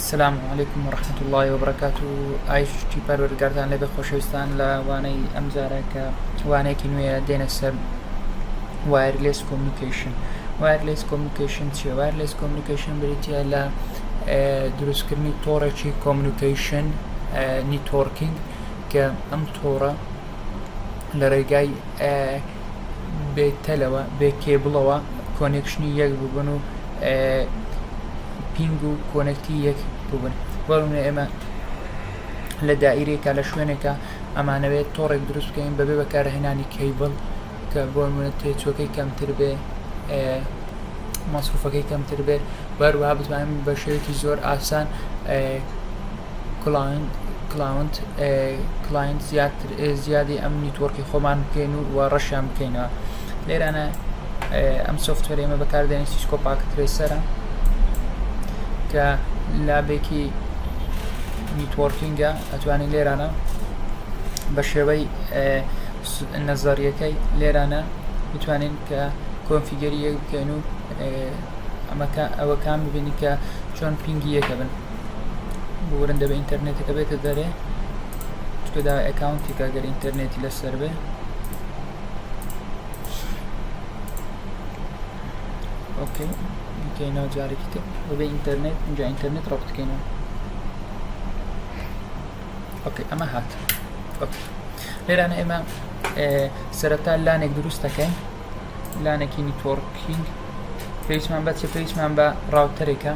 السلام علیکم و رحمة اللە و بەرەکاتو ئاشتی پەروەردگارتان لێبێ خۆشەویستان لە وانەی ئەمجارە کە وانەیەکی نوێیە دێنە سەر wireless communication. Wireless communication چییە؟ Wireless communication بریتییە لە دروستکردنی تۆڕێکی communication networking کە ئەم تۆڕە لە ڕێگای بێ تەلەوە بێ cable ەوە connection ی یەک ببن و ping و connect ی یەک ببن. بۆ نمونە ئێمە لە دائیرێکە لە شوێنێکە ئەمانەوێت تۆڕێک دروست بکەین بەبێ بەکارهێنانی کەیبڵ کە بۆ نمونە تێچوەکەی کەمتر بێ، مەسروفەکەی کەمتر بێت، وهەروەها بتوانین بە شێوەیەکی زۆر ئاسان client client client زیاتر زیادی ئەم network ی خۆمان بکەین و و ڕەشیان بکەینەوە. لێرانە ئەم software ئێمە بەکاردێنین Cisco Packet Tracer ە کە lab ێکی networking ە، ئەتوانین لێرانە بە شێوەی نەزەریەکەی لێرانە بتوانین کە configure ی یەک بکەین و ئەمەکە ئەوەکان ببینی کە چۆن ping ی یەکە بن. بورن دەبێ ئینتەرنێتەکە بێتە دەرێ، چونکە داوای account ێکە گەر ئینتەرنێتی لەسەر بێ. Okay بکەینەوە جارێکی تر بەبێ ئینتەرنێت، اینجا ئینتەرنێت ڕەبت بکەینەوە. Okay ئەمە هات. Okay لێرانە ئێمە سەرەتا LAN ێک دروست دەکەین، LAN ێکی networking. پێویستمان بە چی؟ پێویستمان بە router ێکە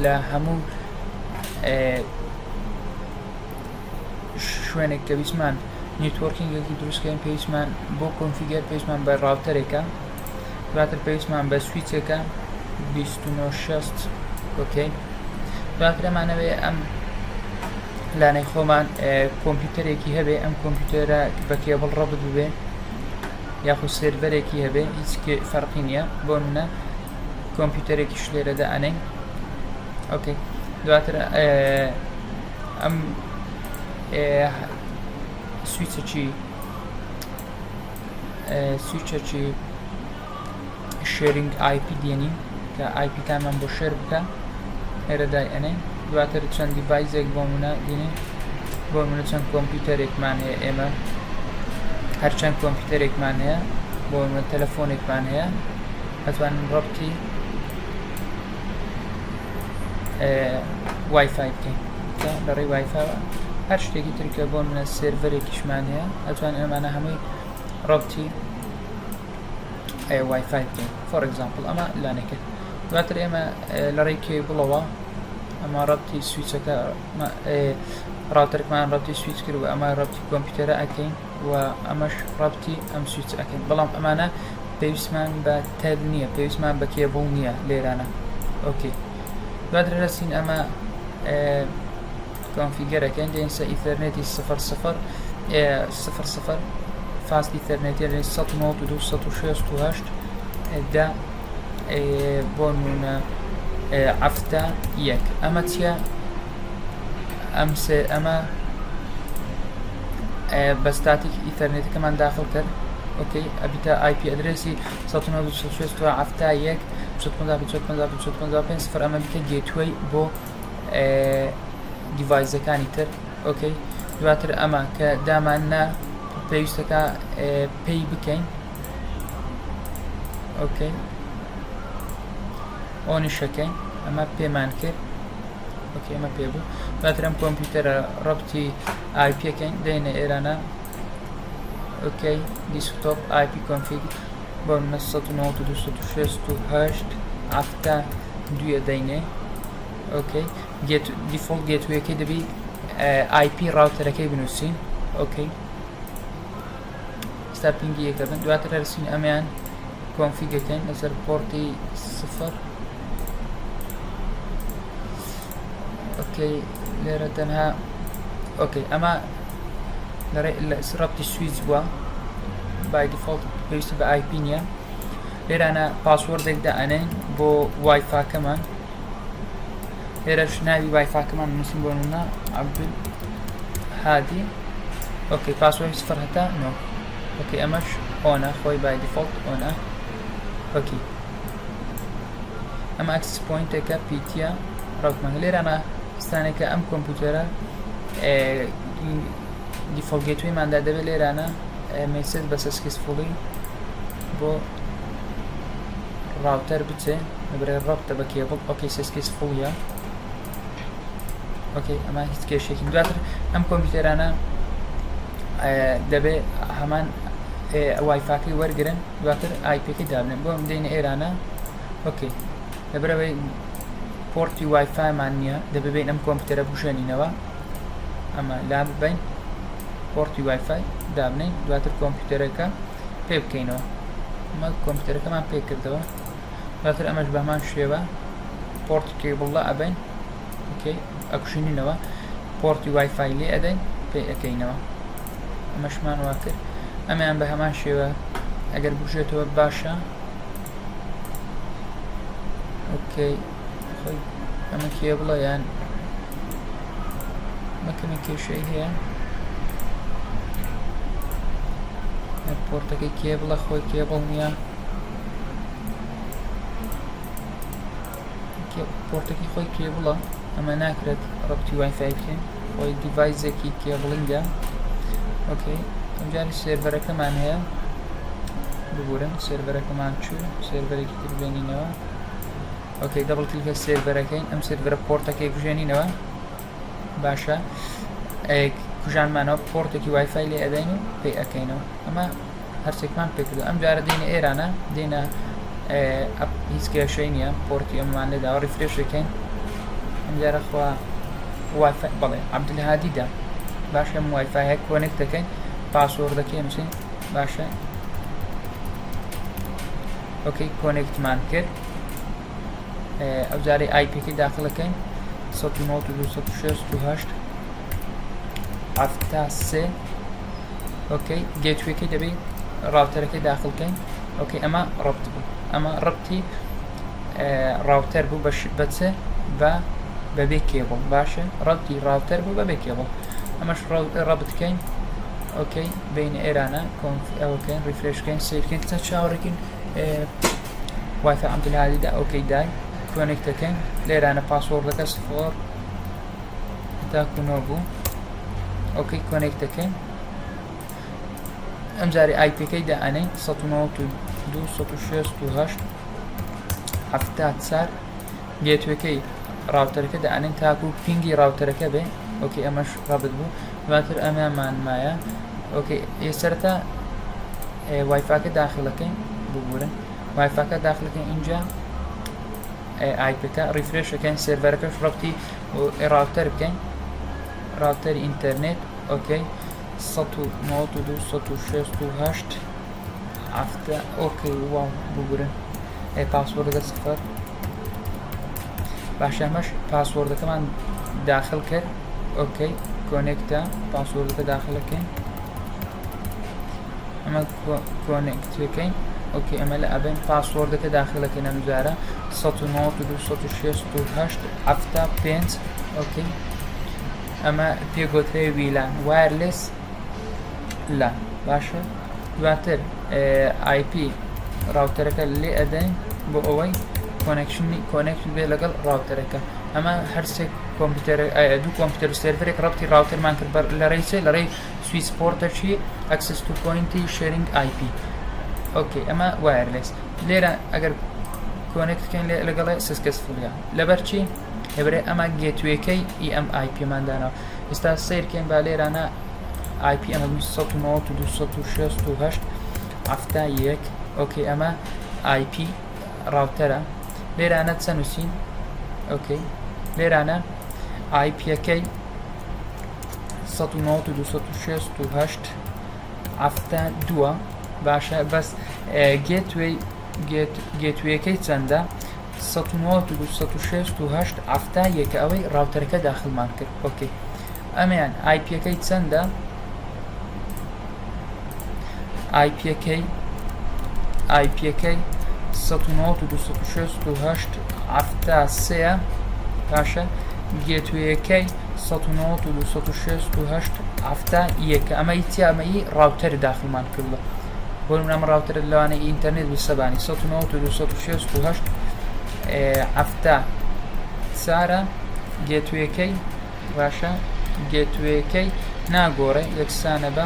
لە هەموو شوێنێک کە ویستمان networking ێکی دروستکەین پێویستمان بۆ configure پێویستمان بە router ێکە، دواتر پێویستمان بە switch ێکە 2960. Okay دواتر ئەمانەوێ ئەم LAN ەی خۆمان کۆمپیوتەرێکی هەبێ، ئەم کۆمپیوتەرە بە کێبڵ ڕەبت ببێ یاخود server ێکی هەبێ، هیچ فەرقی نییە. بۆ منە کۆمپیوتەرێکیش لێرەدا ئەنین. Okay دواتر ئەم switch ەکی switch ەکی sharing IP دێنین کە IP کانمان بۆ share بکە، ئێرە دای ئەنێ. دواتر چەند device ێک بۆ منە دێنین، بۆ منە چەند کۆمپیوتەرێکمان هەیە، ئێمە هەرچەند کۆمپیوتەرێکمان هەیە، بۆ منە تەلەفۆنێکمان هەیە، ئەتوانین ڕەبتی وایفای بکەین کە لە ڕێی وایفاوە هەر شتێکی تر کە بۆ منە server ێکیشمان هەیە ئەتوانین ئەمانە هەمووی ڕەبتی وایفای بکەین. For example ئەمە LAN ێکە. دواتر ئێمە لە ڕێی کێبڵەوە ئەمە ڕەبتی switch ەکە router ەکمان ڕەبتی سویچ کرد و ئەمە ڕەبتی کۆمپیوتەرە ئەکەین و ئەمەش ڕەبتی ئەم سویچ ئەکەین، بەڵام ئەمانە پێویستمان بە تەل نییە، پێویستمان بە کێبڵ نییە لێرانە. Okay دواتر رەسین ئەمە configure ەکەین، دێن سە Ethernet ی 0 0 0 0 Fast Ethernet ی 192 168 دە بۆ نمونە 71. ئەمە چییە؟ ئەم سێ ئەمە بە static Ethernet ەکەمان داخل کرد. Okay ئەبیتە IP address ی 192.168 155 0. ئەمە بیتە gateway بۆ device ەکانی تر. Okay دواتر ئەمە کە دامان نا پێویستەکە پێی بکەین. Okay on یشەکەین، ئەمە پێمان کرد. Okay ئەمە پێ بوو. دواتر ئەم کۆمپیوتەرە ڕەبتی IP ەکەین، دێنە ئێرانە. Okay desktop IP config بۆ 992 168 72 دەینێ. Okay gate default gateway ەکەی دەبی IP router ەکەی بنووسین. Okay ستا ping ی یەکە بن. دواتر هەرسین ئەمیان config ەکەین لەسەر پۆرتی 0. Okay لێرە تەنها okay ئەمە ڕەبتی سویچ بووە، by default پێویستی بە IP نییە. لێرانە password ێک دائەنێین بۆ وایفاکەمان، لێرەش ناوی وایفاکەمان نووسین، بۆ نمونە عەبدول هادی. Okay password 0 هەتا 9. Okay ئەمەش on ە، خۆی by default on ە. Okay ئەمە access point ێکە PT یە. route مان لێرانە ستانێکە ئەم کۆمپیوتەرە default gateway ماندا دەبێت لێرانە message بە successfully بۆ router بچێ لەبەرێ ڕەبتە بە cable. Okay successful ە. Okay ئەمە هیچ کێشێکی دواتر ئەم کۆمپیوتەرانە دەبێ هەمان وایفاکەی وەرگن دواتر IP ەکەی دابنێن بۆ دێنە ئێرانە. Okay لەبەرەوەی port ی وایفایمان نییە دەبێ بین ئەم کۆمپیوتەرە بژێنینەوە ئەمە لا ببین port ی وایفای دابنین دواتر کۆمپیوتەرەکە پێ بکەینەوە. ئەمە کۆمپیوتەرەکەمان پێ کردەوە دواتر ئەمەش بەهەمان شێوە port ی cable لا ئەبین. Okay ئەکوشینینەوە port ی وایفای لێ ئەدەین پێ ئەەکەینەوە. ئەمەشمان وا کرد ئەمیان بە هەمان شێوە ئەگەر بژێتەوە باشە. Okay خۆی ئەمە cable ە یان مەکەمە کێشەی هەیە port ەکەی cable ە خۆی cable نییە port ەکەی خۆی cable ە ئەمە ناکرێت ڕەبتی وایفای بکەین خۆی device ێکی cabling ە. Okay ئەمجاری server ەکەمان هەیە ببورن server ەکەمان چوو server ێکی تر بێنینەوە. Okay double click ە server ەکەین ئەم server ە port ەکەی بژێنینەوە باشە کوژانمانەوە port ێکی وایفای لێ ئەدەین و پێی ئەەکەینەوە. ئەمە هەرچێکمان پێکردو ئەم جارە دێنە ئێرانە دێنە هیچ کێشەی نییە port ی ئەممان لێداوە refresh ەکەین ئەم جارە خوا وایفای بەڵێ عەبدولهادیدا باشە ئەم وایفای هەیە connect دەکەین password ەکەی نووسین باشە. Okay connect مان کرد ئەو جارەی IP ەکەی داخلەکەین 192.168 73. Okay gateway ەکەی دەبێت router ەکەی داخلکەین. Okay ئەمە ڕبت بوو ئەمە ڕبتی router بوو بەچ بە بەبێ cable باشە ڕبتی router بوو بەبێ cable ئەمەش ڕبتکەین. Okay بین ئێرانە ئەوکەین refresh کەین سیرکەین تا چاوەڕێکین وایفای عەبدولهادیدا. Okay دای connect ەکەین لێرانە password ەکە سفر تاکو نۆ بوو. Okay connect ەکەین ئەم جاری IP ەکەی دائەنین 192 168 74 gateway ەکەی router ەکە دائەنین تاکو ping ی router ەکە بێ. Okay ئەمەش ڕەبت بوو دواتر ئەمەمان مایە. Okay سەرەتا وایفاکە داخلەکەین ببورن وایفاکە داخلەکەین اینجا IP ەکە refresh ەکەین server ەکەش ڕەبتی router بکەین router ئینتەرنێت. Okay 192 168 هەفتە. Okay wow ببورن password ەکە سفر باشە ئەمەش password ەکەمان داخل کرد. Okay connect ە password ەکە داخلەکەین ئەمە connect ەکەین. Okay ئەمە لە ئەبێن password ەکە داخلەکەین ئەم جارە 192 168 75. Okay ئەمە پێگۆترێ VLAN wireless LAN باشە دواتر IP router ەکە لێ ئەدەین بۆ ئەوەی connection ی connect بێ لەگەڵ router ەکە. ئەمە هەرسێک کۆمپیوتەر دوو کۆمپیوتەر server ێک ڕەبتی router مان کرد لە ڕێی چێ لە ڕێی switch port ەکی access to point ی sharing IP. Okay ئەمە wireless لێرە ئەگەر connect بکەین لەگەڵ successful ە لەبەر چی لەبەرێ ئەمە gateway ەکەی ئی ئەم IP مان داناوە. ئێستا سیرکەین با لێرانە IP ئەمە 192 168 71. Okay ئەمە IP router ە لێرانە چە نووسین؟ Okay لێرانە IP ەکەی 192 168 72 باشە بەس gateway gateway ەکەی چەندە؟ 192 168 71 ئەوەی router ەکە داخلمان کرد. Okay ئەمیان IP ەکەی چەندە؟ IP ەکەی IP ەکەی 192 168 73 باشە gateway ەکەی 192 168 71 ئەمە چی ئەمە ئی router داخلمان کردووە. بۆ نمونە ئەمە router لەوانەیە ئینتەرنێت بسەبانی 192 168 74. چارە gateway ەکەی باشە gateway ەکەی ناگۆڕێ یەکسانە بە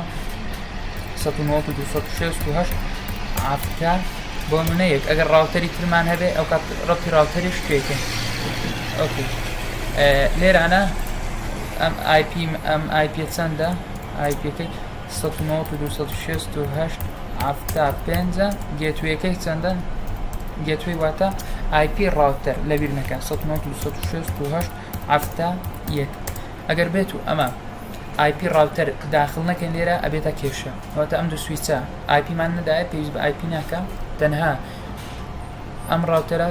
192 168 70 بۆ منە یەک ئەگەر router ی ترمان هەبێ ئەو کات ڕەتی router یش پێکەین okay لێرانە ئەم IP ئەم IP چەندە IP ەکەی 192 168 75 gateway ەکەی چەندە؟ gateway واتە IP router لەبیر نەکەن 192 168 71 ئەگەر بێت و ئەمە IP router داخل نەکەین لێرە ئەبێتە کێشە واتە ئەم دوو switch ە IP مان نەدایە پێویست بە IP ناکە تەنها ئەم router ە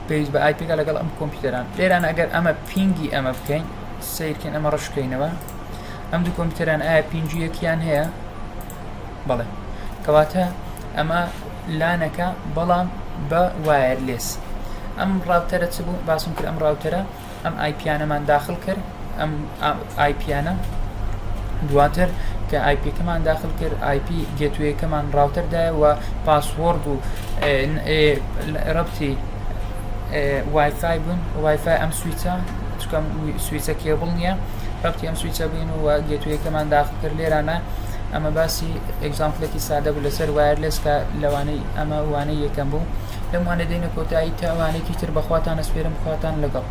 پێویست بە IP ەکە لەگەڵ ئەم کۆمپیوتەران لێران ئەگەر ئەمە ping ی ئەمە بکەین سیرکەین ئەمە ڕشکەینەوە ئەم دوو کۆمپیوتەران ئایا ping ی یەکیان هەیە بەڵێ کەواتە ئەمە LAN ەکە بەڵام بە wireless ئەم router ە چ بوو باسم کرد ئەم router ە ئەم IP یانەمان داخل کرد ئەم IP یانە دواتر کە IP ەکەمان داخل کرد IP gateway ەکەمان router دایە و password و ڕەبتی وایفای بوون وایفای ئەم switch ە چکەم switch ە cable نییە ڕەبتی ئەم switch ە بووین و gateway ەکەمان داخل کرد لێرانە ئەمە باسی example ێکی سادە بوو لەسەر wireless کە لەوانەی ئەمە وانەی یەکەم بوو لەم وانە دێنە کۆتایی تا وانەیەکی تر بەخواتان ئەسپێرم خواتان لەگەڵ.